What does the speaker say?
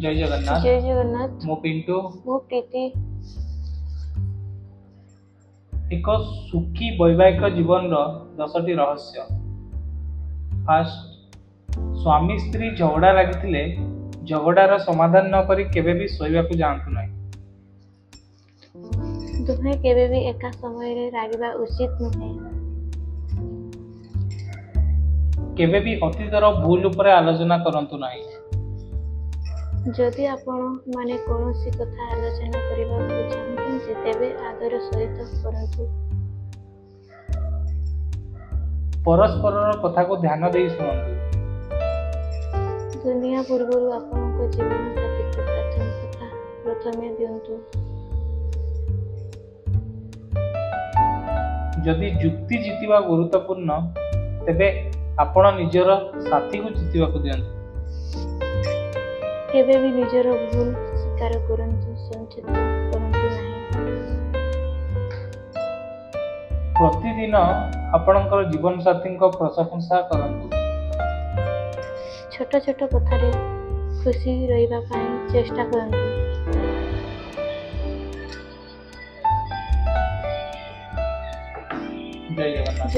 ଜୟ ଜଗନ୍ନାଥ। ଜୟ ଜଗନ୍ନାଥ। ମୁଁ ପିଣ୍ଟୁ। ମୁଁ ପ୍ରୀତି। ଏକ ସୁଖୀ ବୈବାହିକ ଜୀବନର 10ଟି ରହସ୍ୟ। ଫାଷ୍ଟ, ସ୍ୱାମୀ ସ୍ତ୍ରୀ ଝଗଡ଼ା ଲାଗିଥିଲେ ଝଗଡ଼ାର ସମାଧାନ ନ କରି କେବେ ବି ଶୋଇବାକୁ ଯାଆନ୍ତୁ ନାହିଁ। ଦୁହେଁ କେବେ ବି ଏକା ସମୟରେ ରାଗିବା ଉଚିତ ନୁହେଁ। କେବେ ବି ଅତୀତର ଭୁଲ ଉପରେ ଆଲୋଚନା କରନ୍ତୁ ନାହିଁ। ଯଦି ଆପଣ ମାନେ କୌଣସି କଥା ଆଲୋଚନା କରିବାକୁ ଚାହୁଁଛନ୍ତି, ତେବେ ଆଦର ସହିତ କରନ୍ତୁ। ପରସ୍ପରର କଥାକୁ ଧ୍ୟାନ ଦେଇ ଶୁଣନ୍ତୁ। ଦୁନିଆ ପୂର୍ବରୁ ଆପଣଙ୍କ ଜୀବନସାଥୀକୁ ପ୍ରାଥମିକତା ପ୍ରଥମେ ଦିଅନ୍ତୁ। ଯଦି ଯୁକ୍ତି ଜିତିବା ଗୁରୁତ୍ୱପୂର୍ଣ୍ଣ, ତେବେ ଆପଣ ନିଜର ସାଥୀକୁ ଜିତିବାକୁ ଦିଅନ୍ତୁ। କେବେ ବି ନିଜର ଭୁଲ ସ୍ୱୀକାର କରନ୍ତୁ, ସଞ୍ଚିତ କରନ୍ତୁ ନାହିଁ। ପ୍ରତିଦିନ ଆପଣଙ୍କର ଜୀବନସାଥୀଙ୍କ ପ୍ରଶଂସା କରନ୍ତୁ। ଛୋଟ ଛୋଟ କଥାରେ ଖୁସି ରହିବା ପାଇଁ ଚେଷ୍ଟା କରନ୍ତୁ। ଜୟ ଜଗନ୍ନାଥ।